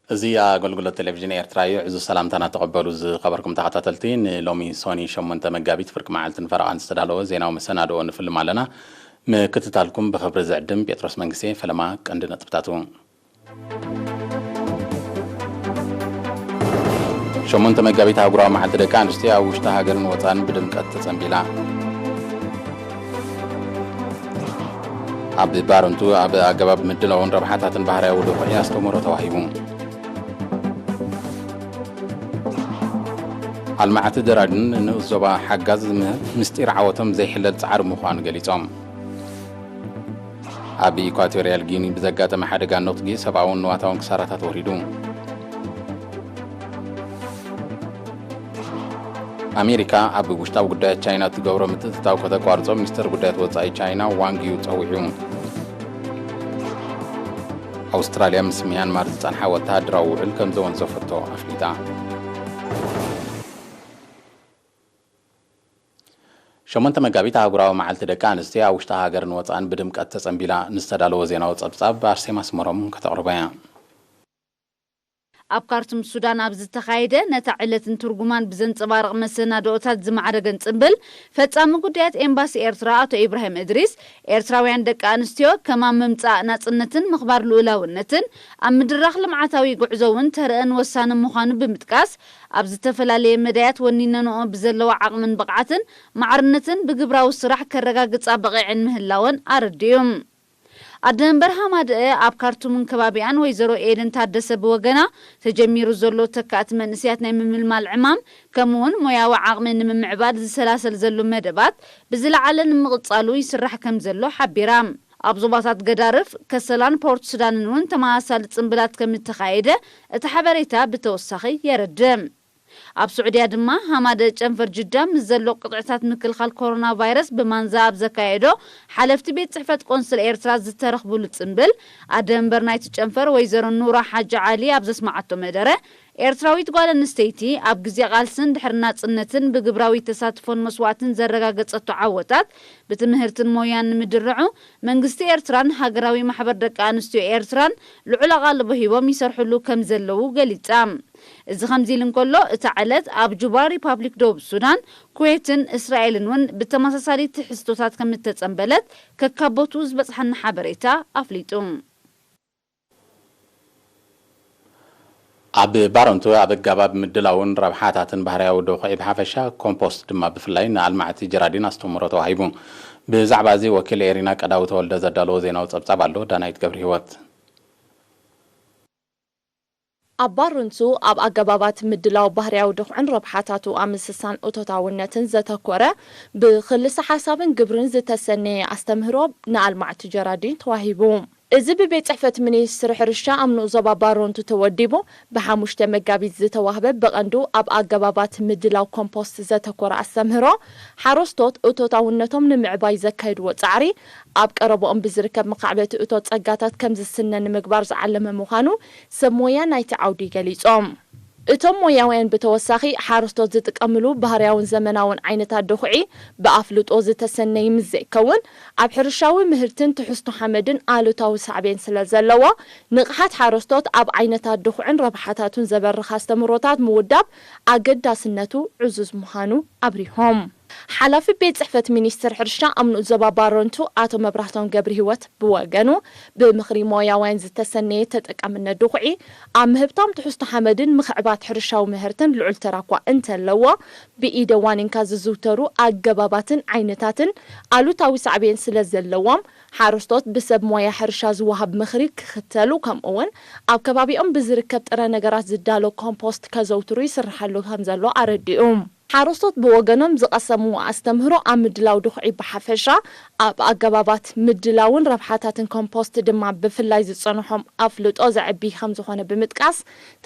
እዚ ኣገልግሎት ቴሌቪዥን ኤርትራ እዩ። ዕዙዝ ሰላምታና ተቐበሉ ዝኸበርኩም ተኸታተልቲ። ንሎሚ ሶኒ ሸሞንተ መጋቢት ፍርቂ መዓልትን ፈረቓን ዝተዳለወ ዜናዊ መሰናድኦ ንፍልም ኣለና። ምክትታልኩም ብኽብሪ ዝዕድም ጴጥሮስ መንግስቴ። ፈለማ ቀንዲ ነጥብታቱ። ሸሞንተ መጋቢት ኣህጉራዊ መዓልቲ ደቂ ኣንስትዮ ኣብ ውሽጢ ሃገርን ወፃእን ብድምቀት ተጸንቢላ። ኣብ ባረንቱ ኣብ ኣገባብ ምድላውን ረብሓታትን ባህርያዊ ድኹዒ ኣስተምህሮ ተዋሂቡ። ኣልማዕቲ ጀራዲን ንኡስ ዞባ ሓጋዝ ም-፣ ምስጢር ዓወቶም ዘይሕለል ጻዕሪ ምዃኑ ገሊጾም። ኣብ ኢኳቶርያል ጊኒ ብዘጋጠመ ሓደጋ ነቑጊ ሰብኣውን ንዋታውን ክሳራታት ወሪዱ። ኣሜሪካ ኣብ ውሽጣዊ ጉዳያት ቻይና እትገብሮ ምትእትታው ከተቋርጾ ሚኒስተር ጉዳያት ወጻኢ ቻይና ዋንግ ዩ ጸዊዑ። ኣውስትራልያ ምስ ሚያንማር ዝጸንሓ ወተሃደራዊ ውዕል ከም ዘወንዘፈቶ ኣፍሊጣ። ሸሞንተ መጋቢት ኣህጉራዊ መዓልቲ ደቂ ኣንስትዮ ኣብ ውሽጢ ሃገርን ወጻእን ብድምቀት ተጸንቢላ። ንዝተዳለወ ዜናዊ ጸብጻብ ኣርሴማ ኣስመሮም ከተቕርቦ እያ። ኣብ ካርቱም ሱዳን ኣብ ዝተኻየደ ነታ ዕለትን ትርጉማን ብዘንጸባርቕ መሰናድኦታት ዝማዕረገን ጽምብል፣ ፈጻሚ ጉዳያት ኤምባሲ ኤርትራ ኣቶ ኢብራሂም እድሪስ፣ ኤርትራውያን ደቂ ኣንስትዮ ከማን ምምጻእ ናጽነትን ምኽባር ልኡላውነትን ኣብ ምድራኽ ልምዓታዊ ጉዕዞ እውን ተረአን ወሳንን ምዃኑ ብምጥቃስ፣ ኣብ ዝተፈላለየ መዳያት ወኒነንኦ ብዘለዋ ዓቕምን ብቕዓትን ማዕርነትን ብግብራዊ ስራሕ ከረጋግጻ በቒዐን ምህላወን ኣረዲኡ። ኣደ መንበር ሃማደአ ኣብ ካርቱምን ከባቢኣን ወይዘሮ ኤደን ታደሰ ብወገና፣ ተጀሚሩ ዘሎ ተካእቲ መንእስያት ናይ ምምልማል ዕማም፣ ከምኡውን ሞያዊ ዓቕሚ ንምምዕባል ዝሰላሰል ዘሎ መደባት ብዝለዓለ ንምቕጻሉ ይስራሕ ከም ዘሎ ሓቢራ። ኣብ ዞባታት ገዳርፍ፣ ከሰላን ፖርት ሱዳንን እውን ተመሳሳሊ ጽምብላት ከም እተኻየደ እቲ ሓበሬታ ብተወሳኺ የረድእ። ኣብ ስዑድያ ድማ ሃማደ ጨንፈር ጅዳ ምስ ዘሎ ቅጥዕታት ምክልኻል ኮሮና ቫይረስ ብማንዛ ኣብ ዘካየዶ ሓለፍቲ ቤት ጽሕፈት ቆንስል ኤርትራ ዝተረኽብሉ ጽምብል ኣደ መንበር ናይቲ ጨንፈር ወይዘሮ ኑራ ሓጂ ዓሊ ኣብ ዘስማዓቶ መደረ፣ ኤርትራዊት ጓል ኣንስተይቲ ኣብ ግዜ ቃልስን ድሕሪ ናጽነትን ብግብራዊ ተሳትፎን መስዋእትን ዘረጋገጸቶ ዓወታት ብትምህርትን ሞያን ንምድርዑ መንግስቲ ኤርትራን ሃገራዊ ማሕበር ደቂ ኣንስትዮ ኤርትራን ልዑል ኣቓልቦ ሂቦም ይሰርሕሉ ከም ዘለዉ ገሊጻ። እዚ ከምዚ ኢሉ እንከሎ፣ እታ ዕለት ኣብ ጁባ ሪፓብሊክ ደቡብ ሱዳን፣ ኩዌትን እስራኤልን እውን ብተመሳሳሊ ትሕዝቶታት ከም እተጸንበለት ከካቦቱ ዝበጽሓና ሓበሬታ ኣፍሊጡ። ኣብ ባረንቱ ኣብ ኣገባብ ምድላውን ረብሓታትን ባህርያዊ ዶኹዒ ብሓፈሻ፣ ኮምፖስት ድማ ብፍላይ ንኣልማዕቲ ጀራዲን ኣስተምህሮ ተዋሂቡ። ብዛዕባ እዚ ወኪል ኤሪና ቀዳዊ ተወልደ ዘዳለዎ ዜናዊ ጸብጻብ ኣሎ። ዳናይት ገብረ ህይወት። ኣብ ባረንቱ ኣብ ኣገባባት ምድላው ባህርያዊ ዶኹዕን ረብሓታቱ ኣብ ምስሳን እቶታውነትን ዘተኮረ ብክልሰ ሓሳብን ግብርን ዝተሰነየ ኣስተምህሮ ንኣልማዕቲ ጀራዲን ተዋሂቡ። እዚ ብቤት ጽሕፈት ሚኒስትሪ ሕርሻ ኣብ ንኡስ ዞባ ባረንቱ ተወዲቡ ብሓሙሽተ መጋቢት ዝተዋህበ ብቐንዱ ኣብ ኣገባባት ምድላው ኮምፖስት ዘተኮረ ኣስተምህሮ፣ ሓረስቶት እቶታውነቶም ንምዕባይ ዘካየድዎ ጻዕሪ ኣብ ቀረባኦም ብዝርከብ መኻዕበቲ እቶት ጸጋታት ከም ዝስነ ንምግባር ዝዓለመ ምዃኑ ሰብ ሞያ ናይቲ ዓውዲ ገሊጾም። እቶም ሞያውያን ብተወሳኺ ሓረስቶት ዝጥቀምሉ ባህርያውን ዘመናውን ዓይነታት ድኹዒ ብኣፍልጦ ዝተሰነይ ምስ ዘይከውን፣ ኣብ ሕርሻዊ ምህርትን ትሕዝቶ ሓመድን ኣሉታዊ ሳዕቤን ስለ ዘለዎ፣ ንቕሓት ሓረስቶት ኣብ ዓይነታት ድኹዕን ረብሓታቱን ዘበርኽ ኣስተምህሮታት ምውዳብ ኣገዳስነቱ ዕዙዝ ምዃኑ ኣብሪሆም። ሓላፊ ቤት ጽሕፈት ሚኒስትር ሕርሻ ኣብ ንኡስ ዞባ ባረንቱ ኣቶ መብራህቶም ገብረህይወት ብወገኑ፣ ብምኽሪ ሞያውያን ዝተሰነየ ተጠቃምነት ድኹዒ ኣብ ምህብታም ትሕዝቶ ሓመድን ምኽዕባት ሕርሻዊ ምህርትን ልዑል ተራ እኳ እንተለዎ፣ ብኢደ ዋኒንካ ዝዝውተሩ ኣገባባትን ዓይነታትን ኣሉታዊ ሳዕቤን ስለ ዘለዎም፣ ሓረስቶት ብሰብ ሞያ ሕርሻ ዝወሃብ ምኽሪ ክኽተሉ፣ ከምኡ'ውን ኣብ ከባቢኦም ብዝርከብ ጥረ ነገራት ዝዳሎ ኮምፖስት ከዘውትሩ ይስርሓሉ ከም ዘሎ ኣረዲኡ። ሓረስቶት ብወገኖም ዝቐሰምዎ ኣስተምህሮ ኣብ ምድላው ድኹዒ ብሓፈሻ፣ ኣብ ኣገባባት ምድላውን ረብሓታትን ኮምፖስት ድማ ብፍላይ ዝጸንሖም ኣፍልጦ ዘዕቢ ከም ዝኾነ ብምጥቃስ፣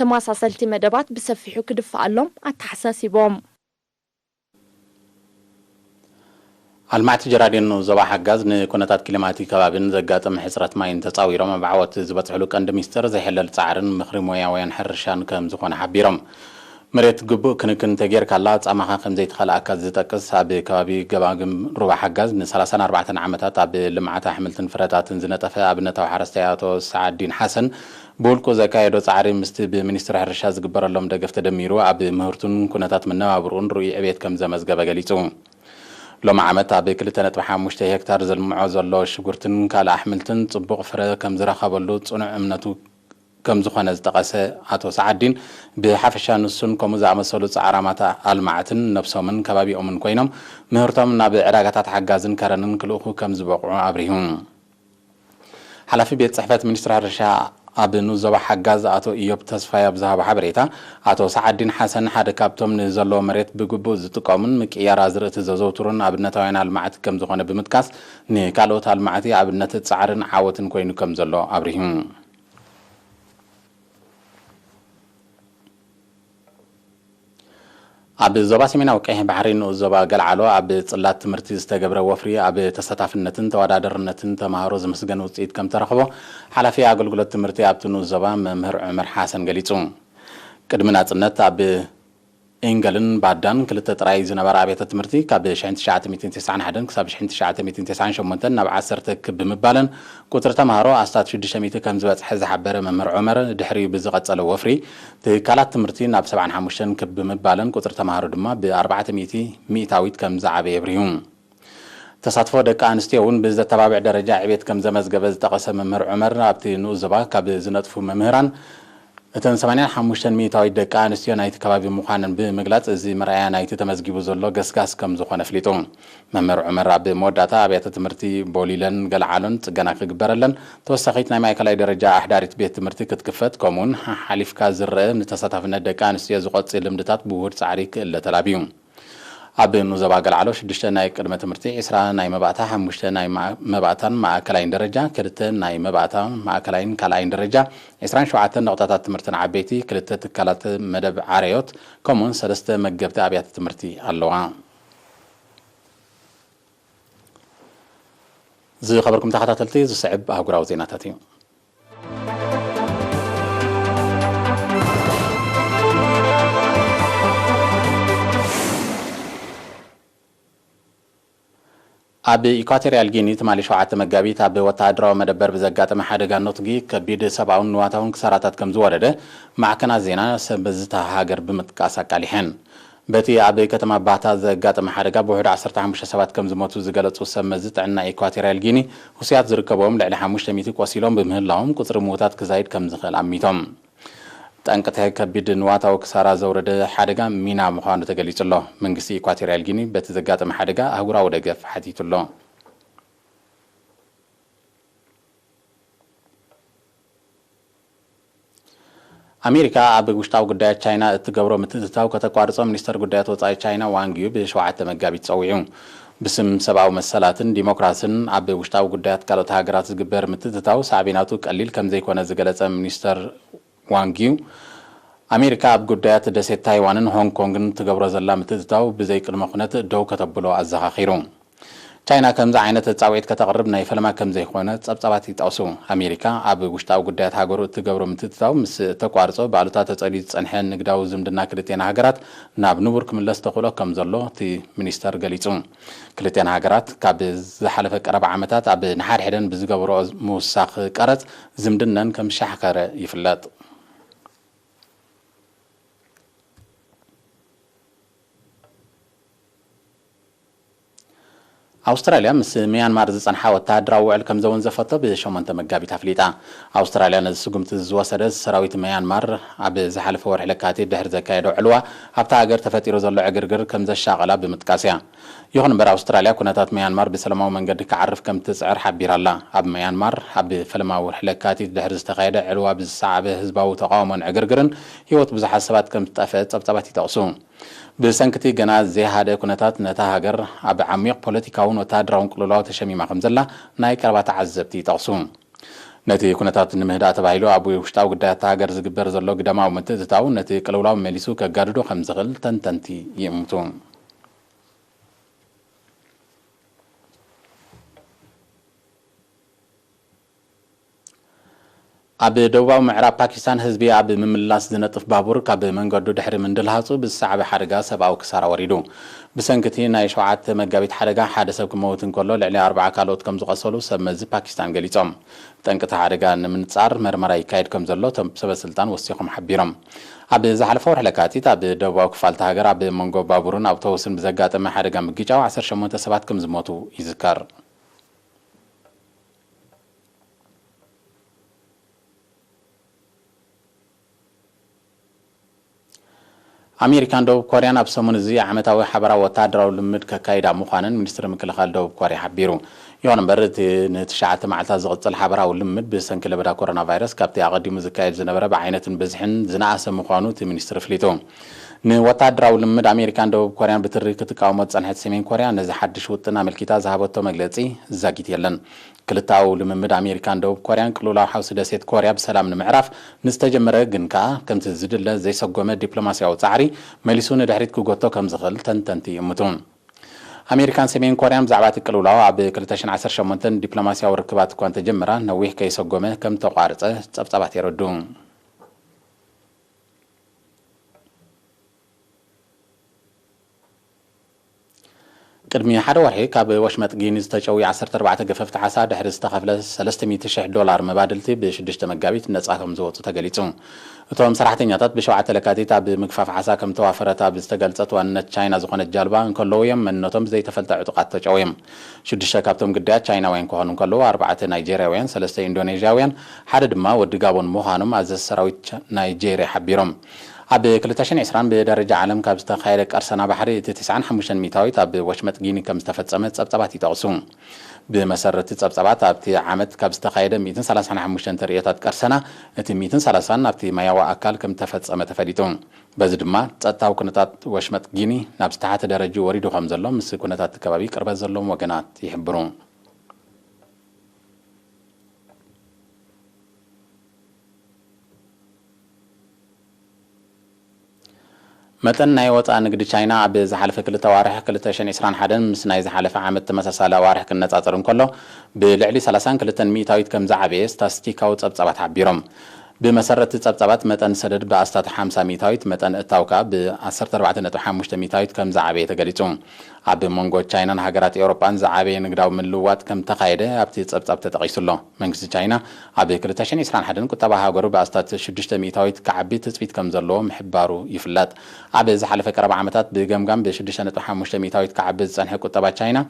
ተመሳሰልቲ መደባት ብሰፊሑ ክድፈኣሎም ኣተሓሳሲቦም። ኣልማዕቲ ጀራዲን ዞባ ሓጋዝ ንኩነታት ክሊማቲ ከባቢን ዘጋጥም ሕጽረት ማይን ተጻዊሮም ኣብ ዓወት ዝበጽሕሉ ቀንዲ ሚስጥር ዘይሕለል ጻዕርን ምኽሪ ሞያውያን ሕርሻን ከም ዝኾነ ሓቢሮም። መሬት ግቡእ ክንክን እንተጌርካላ ጻማኻ ከም ዘይትኸልኣካ ዝጠቅስ ኣብ ከባቢ ገማግም ሩባ ሓጋዝ ን34 ዓመታት ኣብ ልምዓት ኣሕምልትን ፍረታትን ዝነጠፈ ኣብነታዊ ሓረስታይ ኣቶ ሰዓዲን ሓሰን ብውልቁ ዘካየዶ ጻዕሪ ምስቲ ብሚኒስትሪ ሕርሻ ዝግበረሎም ደገፍ ተደሚሩ ኣብ ምህርቱን ኩነታት መነባብርኡን ርኡይ ዕቤት ከም ዘመዝገበ ገሊጹ። ሎሚ ዓመት ኣብ ክልተ ነጥቢ ሓሙሽተ ሄክታር ዘልምዖ ዘሎ ሽጉርትን ካልእ ኣሕምልትን ጽቡቕ ፍረ ከም ዝረኸበሉ ጽኑዕ እምነቱ ከም ዝኾነ ዝጠቐሰ ኣቶ ሰዓዲን፣ ብሓፈሻ ንሱን ከምኡ ዝኣመሰሉ ጻዕራማት ኣልማዕትን ነብሶምን ከባቢኦምን ኮይኖም ምህርቶም ናብ ዕዳጋታት ሓጋዝን ከረንን ክልእኹ ከም ዝበቕዑ ኣብሪሁ። ሓላፊ ቤት ጽሕፈት ሚኒስትሪ ሕርሻ ኣብ ንኡስ ዞባ ሓጋዝ ኣቶ ኢዮብ ተስፋይ ኣብ ዝሃቦ ሓበሬታ፣ ኣቶ ሰዓዲን ሓሰን ሓደ ካብቶም ንዘለዎ መሬት ብግቡእ ዝጥቀሙን ምቅያር ኣዝርእቲ ዘዘውትሩን ኣብነታውያን ኣልማዕቲ ከም ዝኾነ ብምጥቃስ፣ ንካልኦት ኣልማዕቲ ኣብነት ጻዕርን ዓወትን ኮይኑ ከም ዘሎ ኣብሪሁ። ኣብ ዞባ ሰሜናዊ ቀይሕ ባሕሪ ንኡስ ዞባ ገልዓሎ ኣብ ጽላት ትምህርቲ ዝተገብረ ወፍሪ ኣብ ተሳታፍነትን ተወዳዳርነትን ተማሃሮ ዝምስገን ውጽኢት ከም ተረኽቦ ሓላፊ ኣገልግሎት ትምህርቲ ኣብቲ ንኡስ ዞባ መምህር ዑመር ሓሰን ገሊጹ። ቅድሚ ናጽነት ኣብ ኢንገልን ባዳን ክልተ ጥራይ ዝነበራ ኣብያተ ትምህርቲ ካብ ሺሕ ትሽዓተ ሚእትን ተስዓን ሓደን ክሳብ ሺሕ ትሽዓተ ሚእትን ተስዓን ሸሞንተን ናብ ዓሰርተ ክብ ብምባለን ቁጽሪ ተማሃሮ ኣስታት ሽዱሽተ ሚእቲ ከም ዝበጽሐ ዝሓበረ መምህር ዑመር፣ ድሕሪኡ ብዝቐጸለ ወፍሪ ትካላት ትምህርቲ ናብ ሰብዓን ሓሙሽተን ክብ ብምባለን ቁጽሪ ተማሃሮ ድማ ብ ኣርባዕተ ሚእቲ ሚእታዊት ከም ዝዓበየ ኣብሪሁ። ተሳትፎ ደቂ ኣንስትዮ እውን ብዘተባብዕ ደረጃ ዕቤት ከም ዘመዝገበ ዝጠቐሰ መምህር ዑመር፣ ኣብቲ ንኡስ ዞባ ካብ ዝነጥፉ መምህራን እተን ሰማንያን ሓሙሽተን ሚእታዊት ደቂ ኣንስትዮ ናይቲ ከባቢ ምዃነን ብምግላጽ፣ እዚ መርኣያ ናይቲ ተመዝጊቡ ዘሎ ገስጋስ ከም ዝኾነ ኣፍሊጡ። መምህር ዑመር ኣብ መወዳእታ ኣብያተ ትምህርቲ ቦሊለን ገልዓሎን ጽገና ክግበረለን፣ ተወሳኺት ናይ ማእከላይ ደረጃ ኣሕዳሪት ቤት ትምህርቲ ክትክፈት፣ ከምኡውን ሓሓሊፍካ ዝረአ ንተሳታፍነት ደቂ ኣንስትዮ ዝቖጽ ልምድታት ብውሁድ ጻዕሪ ክእለ ተላብዩ። ኣብ ንኡስ ዞባ ገልዓሎ ሽዱሽተ ናይ ቅድመ ትምህርቲ፣ ዕስራ ናይ መባእታ፣ ሓሙሽተ ናይ መ-፣ መባእታን ማእከላይን ደረጃ፣ ክልተ ናይ መባእታ፣ ማእከላይን ካልኣይን ደረጃ፣ ዕስራን ሸውዓተን ነቑጣታት ትምህርቲ ንዓበይቲ፣ ክልተ ትካላት መደብ ዓረዮት፣ ከምኡውን ሰለስተ መገብቲ ኣብያተ ትምህርቲ ኣለዋ። ዝኸበርኩም ተኸታተልቲ፣ ዝስዕብ ኣህጉራዊ ዜናታት እዩ። ኣብ ኢኳቶርያል ጊኒ ትማሊ ሸውዓተ መጋቢት ኣብ ወተሃደራዊ መደበር ብዘጋጠመ ሓደጋ ኖትጊ ከቢድ ሰብኣውን ንዋታውን ክሳራታት ከም ዝወረደ ማዕከናት ዜና ሰበዝታ ሃገር ብምጥቃስ ኣቃሊሐን። በቲ ኣብ ከተማ ባታ ዘጋጠመ ሓደጋ ብውሕዱ ዓሰርተ ሓሙሽተ ሰባት ከም ዝሞቱ ዝገለጹ ሰብ መዚ ጥዕና ኢኳቶርያል ጊኒ፣ ህሱያት ዝርከብዎም ልዕሊ ሓሙሽተ ሚእቲ ቆሲሎም ብምህላዎም ቁጽሪ ምዉታት ክዛይድ ከም ዝኽእል ኣሚቶም። ጠንቅቲ ከቢድ ንዋታዊ ክሳራ ዘውረደ ሓደጋ ሚና ምዃኑ ተገሊጹ ኣሎ። መንግስቲ ኢኳቶርያል ጊኒ በቲ ዘጋጠመ ሓደጋ ኣህጉራዊ ደገፍ ሓቲቱ ኣሎ። ኣሜሪካ ኣብ ውሽጣዊ ጉዳያት ቻይና እትገብሮ ምትእትታው ከተቋርጾ ሚኒስተር ጉዳያት ወጻኢ ቻይና ዋንግ ዩ ብሸውዓተ መጋቢት ጸዊዑ። ብስም ሰብኣዊ መሰላትን ዲሞክራስን ኣብ ውሽጣዊ ጉዳያት ካልኦት ሃገራት ዝግበር ምትእትታው ሳዕቤናቱ ቀሊል ከም ዘይኮነ ዝገለጸ ሚኒስተር ዋንግ ዩ፣ ኣሜሪካ ኣብ ጉዳያት ደሴት ታይዋንን ሆንግ ኮንግን ትገብሮ ዘላ ምትእትታው ብዘይ ቅድመ ኩነት ደው ከተብሎ ኣዘኻኺሩ። ቻይና ከምዚ ዓይነት ጻውዒት ከተቕርብ ናይ ፈለማ ከም ዘይኮነ ጸብጻባት ይጠቕሱ። ኣሜሪካ ኣብ ውሽጣዊ ጉዳያት ሃገሩ እትገብሮ ምትእትታው ምስ እተቋርጾ ብኣሉታ ተጸልዩ ዝጸንሐ ንግዳዊ ዝምድና ክልቴና ሃገራት ናብ ንቡር ክምለስ ተኽእሎ ከም ዘሎ እቲ ሚኒስተር ገሊጹ። ክልቴና ሃገራት ካብ ዝሓለፈ ቀረባ ዓመታት ኣብ ንሓድሕደን ብዝገብርኦ ምውሳኽ ቀረጽ ዝምድነን ከም ዝሻሕከረ ይፍለጥ። ኣውስትራልያ ምስ ሚያንማር ዝጸንሓ ወተሃደራዊ ውዕል ከም ዘወንዘፈቶ ብሸሞንተ መጋቢት ኣፍሊጣ። ኣውስትራልያ ነዚ ስጉምቲ ዝወሰደት ሰራዊት ሚያንማር ኣብ ዝሓለፈ ወርሒ ለካቲት ድሕሪ ዘካየዶ ዕልዋ ኣብታ ሃገር ተፈጢሩ ዘሎ ዕግርግር ከም ዘሻቐላ ብምጥቃስ እያ። ይኹን እምበር ኣውስትራልያ ኩነታት ሚያንማር ብሰላማዊ መንገዲ ክዓርፍ ከም ትጽዕር ሓቢራ ኣላ። ኣብ ሚያንማር ኣብ ፈለማ ወርሒ ለካቲት ድሕሪ ዝተኻየደ ዕልዋ ብዝሰዓበ ህዝባዊ ተቓውሞን ዕግርግርን ህይወት ብዙሓት ሰባት ከም ዝጠፍአ ጸብጻባት ይጠቕሱ። ብሰንኪ እቲ ገና ዘይሃደአ ኩነታት ነታ ሃገር ኣብ ዓሚቕ ፖለቲካውን ወተሃደራውን ቅልውላው ተሸሚማ ከም ዘላ ናይ ቀረባ ተዓዘብቲ ይጠቕሱ። ነቲ ኩነታት ንምህዳእ ተባሂሉ ኣብ ውሽጣዊ ጉዳያት እታ ሃገር ዝግበር ዘሎ ግዳማዊ ምትእትታው ነቲ ቅልውላው መሊሱ ከጋድዶ ከም ዝኽእል ተንተንቲ ይእምቱ። ኣብ ደቡባዊ ምዕራብ ፓኪስታን ህዝቢ ኣብ ምምላስ ዝነጥፍ ባቡር ካብ መንገዱ ድሕሪ ምንድልሃጹ ብዝሰዓበ ሓደጋ ሰብኣዊ ክሳራ ወሪዱ። ብሰንኪ እቲ ናይ ሸውዓተ መጋቢት ሓደጋ ሓደ ሰብ ክመውት እንከሎ ልዕሊ ኣርባዓ ካልኦት ከም ዝቐሰሉ ሰብ መዚ ፓኪስታን ገሊጾም። ጠንቅቲ ሓደጋ ንምንጻር መርመራ ይካየድ ከም ዘሎ እቶም ሰበ ስልጣን ወሲኾም ሓቢሮም። ኣብ ዝሓለፈ ወርሒ ለካቲት ኣብ ደቡባዊ ክፋል እታ ሃገር ኣብ መንጎ ባቡርን ኣውቶቡስን ብዘጋጠመ ሓደጋ ምግጫው ዓሰርተ ሸሞንተ ሰባት ከም ዝሞቱ ይዝከር። ኣሜሪካን ደቡብ ኮርያን ኣብ ሰሙን እዚ ዓመታዊ ሓበራዊ ወተሃደራዊ ልምምድ ከካይዳ ምዃነን ሚኒስትሪ ምክልኻል ደቡብ ኮርያ ሓቢሩ። ይኹን እምበር፣ እቲ ንትሽዓተ መዓልታት ዝቕጽል ሓበራዊ ልምምድ ብሰንኪ ለበዳ ኮሮና ቫይረስ ካብቲ ኣቐዲሙ ዝካየድ ዝነበረ ብዓይነትን ብዝሕን ዝነኣሰ ምዃኑ እቲ ሚኒስትሪ ኣፍሊጡ። ንወተሃደራዊ ልምምድ ኣሜሪካን ደቡብ ኮርያን ብትሪ ክትቃወሞ ዝጸንሐት ሰሜን ኮርያ፣ ነዚ ሓድሽ ውጥን ኣመልኪታ ዝሃበቶ መግለጺ ዛጊት የለን። ክልተኣዊ ልምምድ ኣሜሪካን ደቡብ ኮርያን ቅልውላው ሓውሲ ደሴት ኮርያ ብሰላም ንምዕራፍ ንዝተጀመረ ግን ከኣ ከምቲ ዝድለ ዘይሰጎመ ዲፕሎማስያዊ ጻዕሪ መሊሱ ንድሕሪት ክጎቶ ከም ዝኽእል ተንተንቲ ይእምቱ። ኣሜሪካን ሰሜን ኮርያን ብዛዕባ እቲ ቅልውላው ኣብ ክልተ ሽሕን ዓሰርተ ሸሞንተን ዲፕሎማስያዊ ርክባት እኳ እንተጀመራ ነዊሕ ከይሰጎመ ከም ተቋርጸ ጸብጻባት የረድኡ። ቅድሚ ሓደ ወርሒ ካብ ወሽመጥ ጊኒ ዝተጨውዩ ዓሰርተ ኣርባዕተ ገፈፍቲ ዓሳ ድሕሪ ዝተኸፍለ ሰለስተ ሚእቲ ሽሕ ዶላር መባድልቲ ብሽዱሽተ መጋቢት ነጻ ከም ዝወጹ ተገሊጹ። እቶም ሰራሕተኛታት ብሸውዓተ ለካቲት ኣብ ምግፋፍ ዓሳ ከም ተዋፈረት ኣብ ዝተገልጸት ዋንነት ቻይና ዝኾነት ጃልባ እንከለዉ እዮም መንነቶም ብዘይተፈልጠ ዕጡቓት ተጨውዮም። ሽዱሽተ ካብቶም ግዳያት ቻይናውያን ክኾኑ እንከለዉ ኣርባዕተ ናይጄርያውያን፣ ሰለስተ ኢንዶኔዥያውያን፣ ሓደ ድማ ወዲ ጋቦን ምዃኖም ኣዘዚ ሰራዊት ቻ-፣ ናይጄርያ ሓቢሮም። ኣብ ክልተ ሽሕን ዕስራን ብደረጃ ዓለም ካብ ዝተኻየደ ቀርሰና ባሕሪ እቲ ትስዓን ሓሙሽተን ሚእታዊት ኣብ ወሽመጥ ጊኒ ከም ዝተፈጸመ ጸብጻባት ይጠቕሱ። ብመሰረት ጸብጻባት ኣብቲ ዓመት ካብ ዝተኻየደ ሚእትን ሰላሳን ሓሙሽተን ተርእዮታት ቀርሰና እቲ ሚእትን ሰላሳን ኣብቲ ማያዊ ኣካል ከም ዝተፈጸመ ተፈሊጡ። በዚ ድማ ጸጥታዊ ኩነታት ወሽመጥ ጊኒ ናብ ዝተሓተ ደረጃ ወሪዱ ከም ዘሎ ምስ ኩነታት እቲ ከባቢ ቅርበት ዘለዎም ወገናት ይሕብሩ። መጠን ናይ ወጻኢ ንግዲ ቻይና ኣብ ዝሓለፈ ክልተ ኣዋርሕ ክልተ ሽሕን ዕስራን ሓደን ምስ ናይ ዝሓለፈ ዓመት ተመሳሳሊ ኣዋርሕ ክነጻጸር እንከሎ፣ ብልዕሊ ሰላሳን ክልተን ሚእታዊት ከም ዝዓበየ ስታስቲካዊ ጸብጻባት ሓቢሮም። ብመሰረት ጸብጻባት፣ መጠን ሰደድ ብኣስታት ሓምሳ ሚእታዊት፣ መጠን እታው ከኣ ብዓሰርተ ኣርባዕተ ነጥቢ ሓሙሽተ ሚእታዊት ከም ዝዓበየ ተገሊጹ። ኣብ መንጎ ቻይናን ሃገራት ኤውሮጳን ዝዓበየ ንግዳዊ ምልውዋጥ ከም ተኻየደ ኣብቲ ጸብጻብ ተጠቒሱ ኣሎ። መንግስቲ ቻይና ኣብ ክልተ ሽሕን ዕስራን ሓደን ቁጠባ ሃገሩ ብኣስታት ሽዱሽተ ሚእታዊት ክዓቢ ትጽቢት ከም ዘለዎ ምሕባሩ ይፍለጥ። ኣብ ዝሓለፈ ቀረባ ዓመታት ብገምጋም ብሽዱሽተ ነጥቢ ሓሙሽተ ሚእታዊት ክዓቢ ዝጸንሐ ቁጠባ ቻይና፣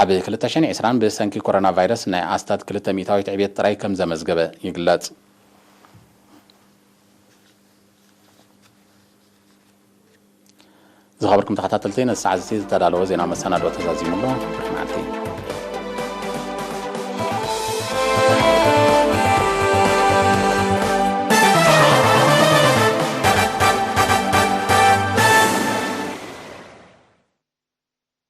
ኣብ ክልተ ሽሕን ዕስራን ብሰንኪ ኮሮና ቫይረስ ናይ ኣስታት ክልተ ሚእታዊት ዕብየት ጥራይ ከም ዘመዝገበ ይግለጽ። ዝኸበርኩም ተኸታተልቲ፣ ነዚ ሰዓት እዚ ዝተዳለወ ዜና መሰናድኦ ተዛዚሙ ኣሎ። ብሩኽ መዓልቲ።